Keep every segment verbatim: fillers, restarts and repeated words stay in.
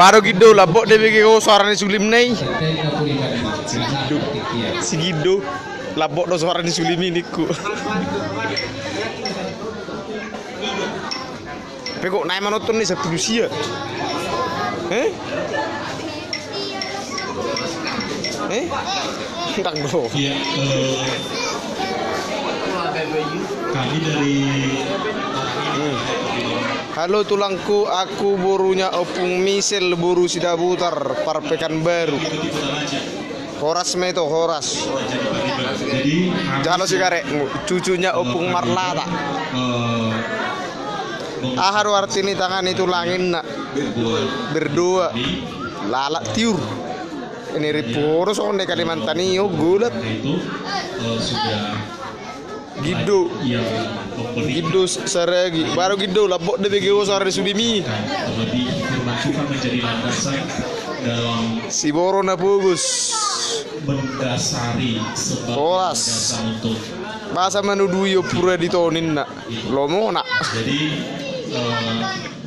Aro Gindo, lambok do be gegoho soara ni sulim na i. Gindo. Si Gindo, lambok do soara ni sulim i ningku. Pegok nai manonton ni sampulu sia. Eh? Eh? Ndang do. Iya, eh, kami dari. Hmm. Halo tulangku, aku borunya Ompung Misel, boru Sidabutar, par Pekanbaru. Horas ma ito, horas. Jalo sigaretmu, cucunya Ompung Marlata. Aha do arti ni tangan itu, langit nak berdoa, lalak tiur. Ini riporo songon di Kalimantan i, oh, golap. Gindo. Gindo Saragi. Baru Gindo, lambok do be gegoho soara ni sulim i. Si Boro na pogos. Horas. Masa manudui ompura di toninna. Lomona. Jadi, eh,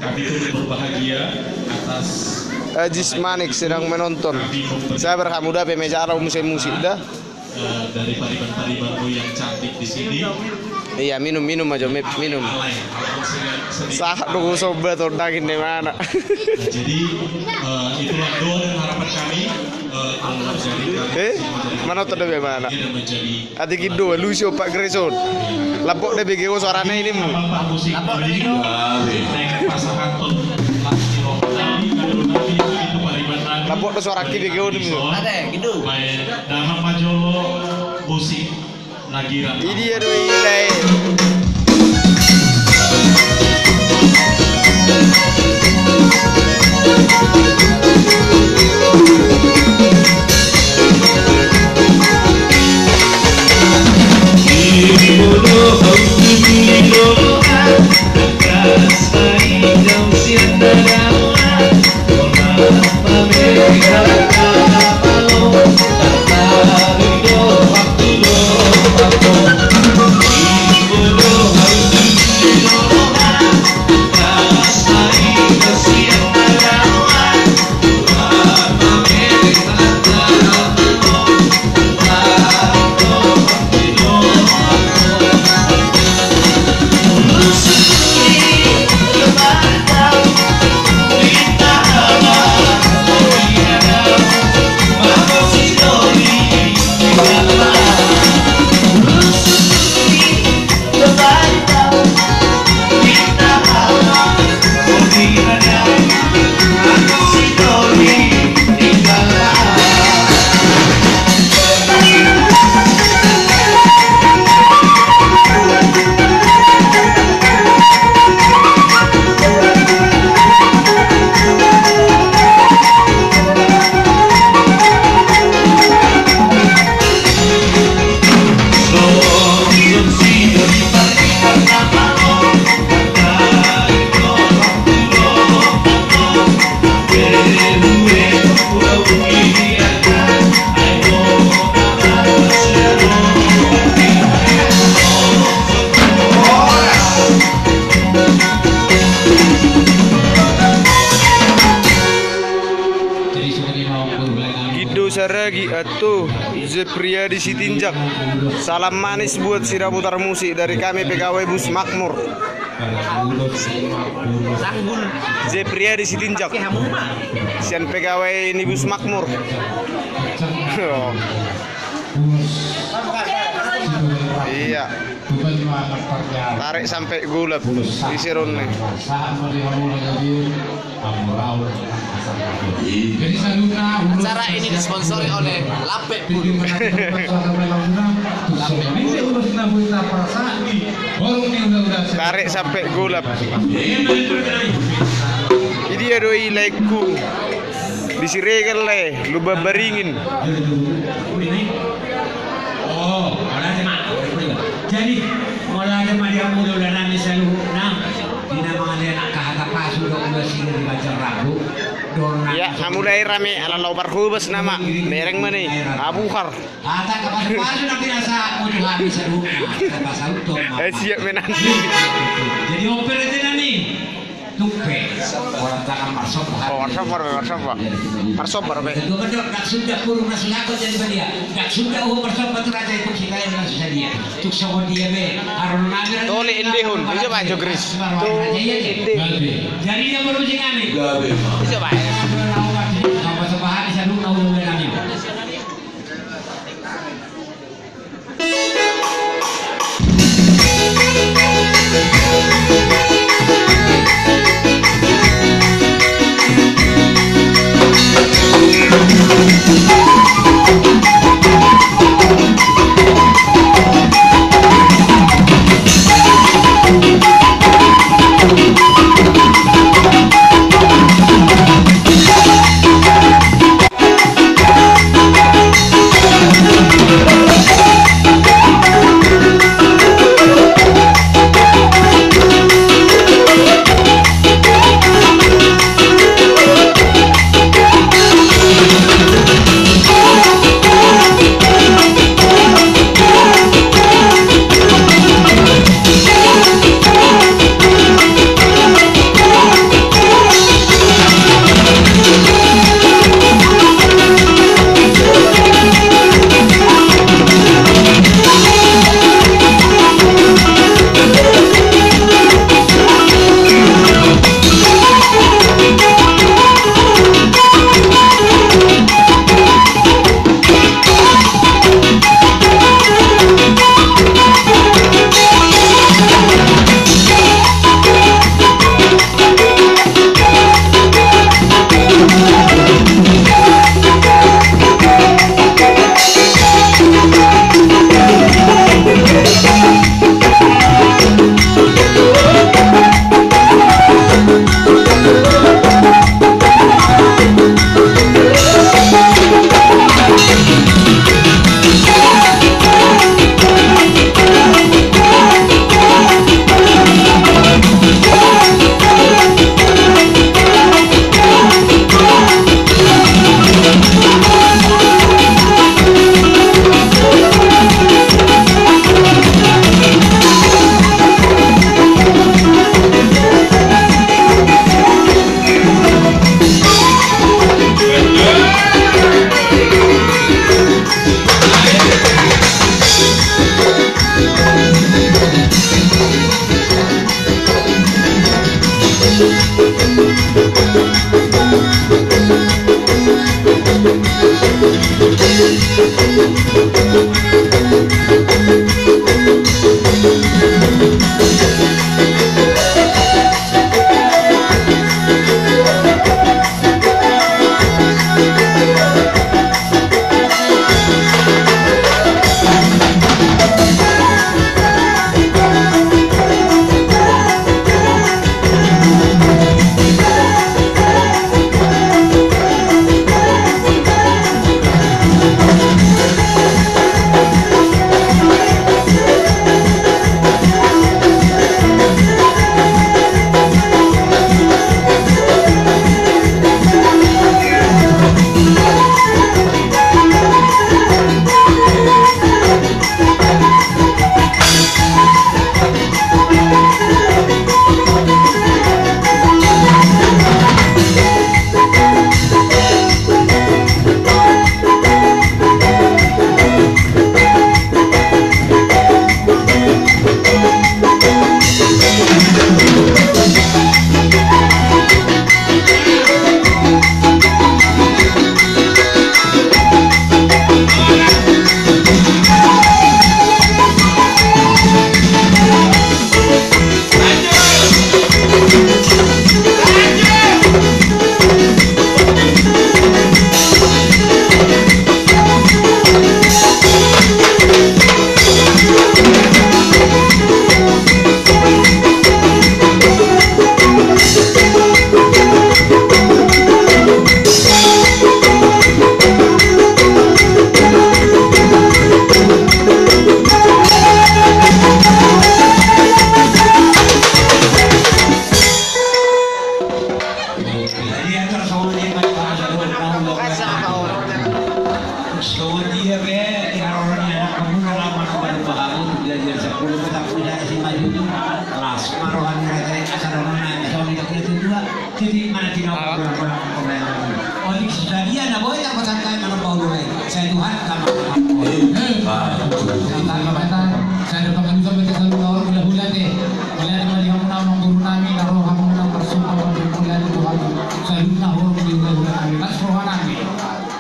kami turut berbahagia atas Ajis Manik sedang menonton. Sabar, hamu da pe ma jalo musik-musik da. Eh, dari pariban-paribanmu yang cantik di sini. Iya, minum, minum aja, minum. Sahat do gosok ba tondangin di mana. Nah, jadi, eh, itulah doa dan harapan kami, eh, kalau terjadi kali ini, eh, mana tadi bagaimana? Ate Gindo, alusi Ompung Grayson. Lambok do be gegoho soarana i nimu. Lambok do soara ni be gegoho nimu. Ate Gindo. Baik, damang ma jolo musik na girang. Idia do i lae. Gindo Saragi, Ato Zepriadi Sitinjak. Salam manis buat Sidabutar Musik dari kami pegawai Bus Makmur. Tanggul. Zepriadi Sitinjak. Pakai hamu ma. Sian pegawai ni Bus Makmur. Iya. Tarik sampai golap. Isi ronde. Acara ini disponsori oleh Lape Bulu. Tarik sampai golap. Idia do i laengku. Di Siregar lae, Lumban Baringin. Jadi, mauliate ma di hamu dohot na saluhutna. Di na mangalean angka hata pasu dohot na sida di Banjar Rambu. Ya, hamu lae rame, ala laho parhobas nama. Mereng ma ni, abuhar. Hata angka pasu-pasu na pinasahatmu tu hami saluhutna. Tapasaut ma. Eh, siap menang. Jadi, oper aja nami. Tung pe, orang tangan marsomba. Oh, marsomba, marsomba. Marsomba, be. Gubernur, ndang suda burung na sulaku jadi badia. Ndang suda uhum marsomba tu raja i, tung sitae na susadia. Tung songon dia be. Tole indehon. Bisa baca Gris. Tole indehon. Jadi dia baru singani. Bisa baca. Somba-somba hati sadung na ulu-ulu nami. Jadi mana tinggal orang-orang pemain. Otik sadia na boi na kota kai mana bau lulai. Saya Tuhan sama. Eh, Tuhan sama kata. Saya ada pengadusan baca saluhut na horong hula-hula te. Melihat melihat hamu na mangguru nami na roha hamu na marsumpah mandok mauliate tu Tuhan. Saluhut na horong di hula-hula nami, las roha nami.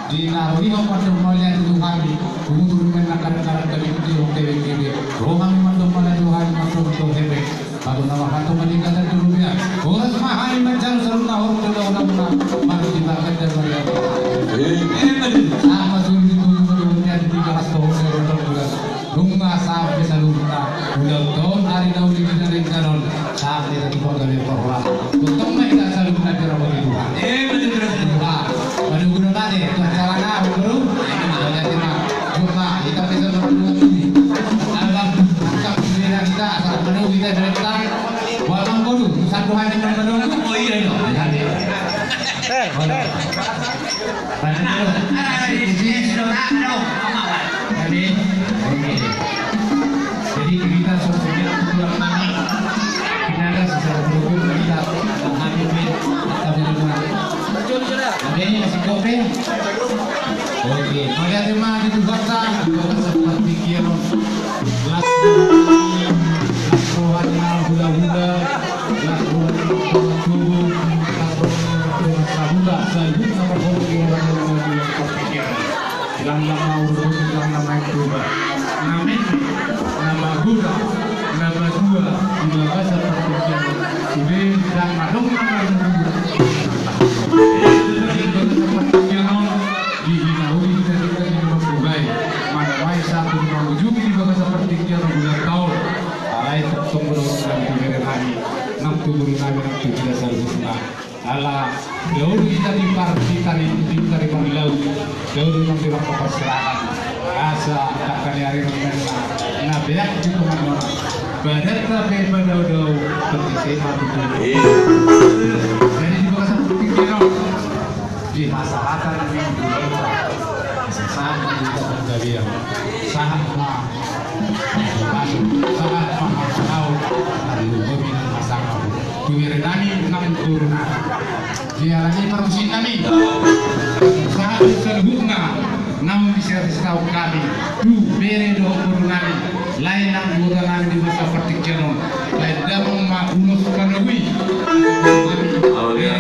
Di na roha hamu mandok mauliate tu Tuhan. Punguan tu rumah na kadang-kadang kami di hong tebe-tebe. Roha hamu mandok mauliate tu Tuhan mandok tu hebe. Baru nama patung meningkatkan kerugian. Horas ma hami manjalo saluhut na horong tu hula-hula muna. Baru dibakar dan meriah. Eh, eh, betul. Sama sulit itu kemudian tiga belas tahun saya rotol bulan. Nunga sampe saluhutna ulang tahun ari na uli di na denggan on. Sampe tadi panggabean parhorasan. Tongtong ma hita saluhutna dirahmati Tuhan. Eh, betul, betul, betul. Tuhan. Waduh, guna mate. Tuhan calana, waduh. Waduh, terima. Jumpa. Hita bisa berdua ini. Alam, angkat bendera kita, asal menunggu kita datang. Wah, Bang Bodu, satu hari yang menunggu. Oh iya, iya. Iya, iya. Eh, eh. Jadi, oke. Jadi, kita sosial kurang nami. Kita ada secara berhubung kita menghadapi atau mengenal. Adanya masih kopi. Oke, mauliate ma di Tuhanta, di Tuhanta seperti kian. Las, las roha ni hula-hula, las roha ni tubuh, las roha ni sabuta, sabuta, sabuta. Langlang ma urupi, langlang ma tuba. Na meme, na magodang, na matua, di bagasan partingkian on. Sude ndang adong na marnunga. Di bagasan partingkian on, di hinauli hita tinggal di rumah bugai. Manamai satu mangujungi di bagasan partingkian on ulang tahun. Alai tongtong do nang tu bere nami, nang tu guru nami, nang tu hita saluhutna. Ala, daulu hita di par-, di tari, di tari parlaut, daulu nang di rangka parserahan. Asa, angka ni ari na, na beak di tongatonga. Badanta pe padao-dao, peti sema tutu. Jadi di bagasan partingkian on, di hasahatan ni bulan, hasahatan ni panggabean. Sahat ma. Sahat ma hata au, na di rumah nami na sangap. Tu bere nami nang tu guru nami. Di alani parmusik nami. Sahat tu saluhutna, naung disiat-siat hami. Tu bere dohot guru nami. Lae nang guru nami di bagasan partingkian on. Lae damang ma ulos panogui. Amin.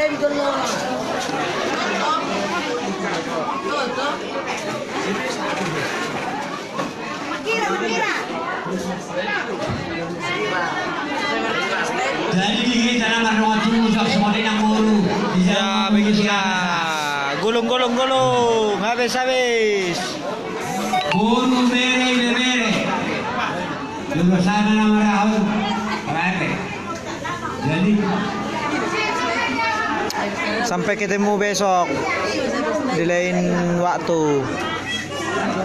Jadi di kita nama ruang tunggu sak semua di nang boru. Ya, begitu ya. Gulung, gulung, gulung. Habis, habis. Boru bere, bere. Dulu sana nama rahun. Rate. Jadi, sampai ketemu besok di lain waktu.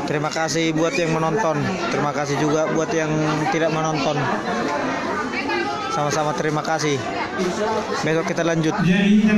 Terima kasih buat yang menonton. Terima kasih juga buat yang tidak menonton. Sama-sama terima kasih. Besok kita lanjut. Jadi, kita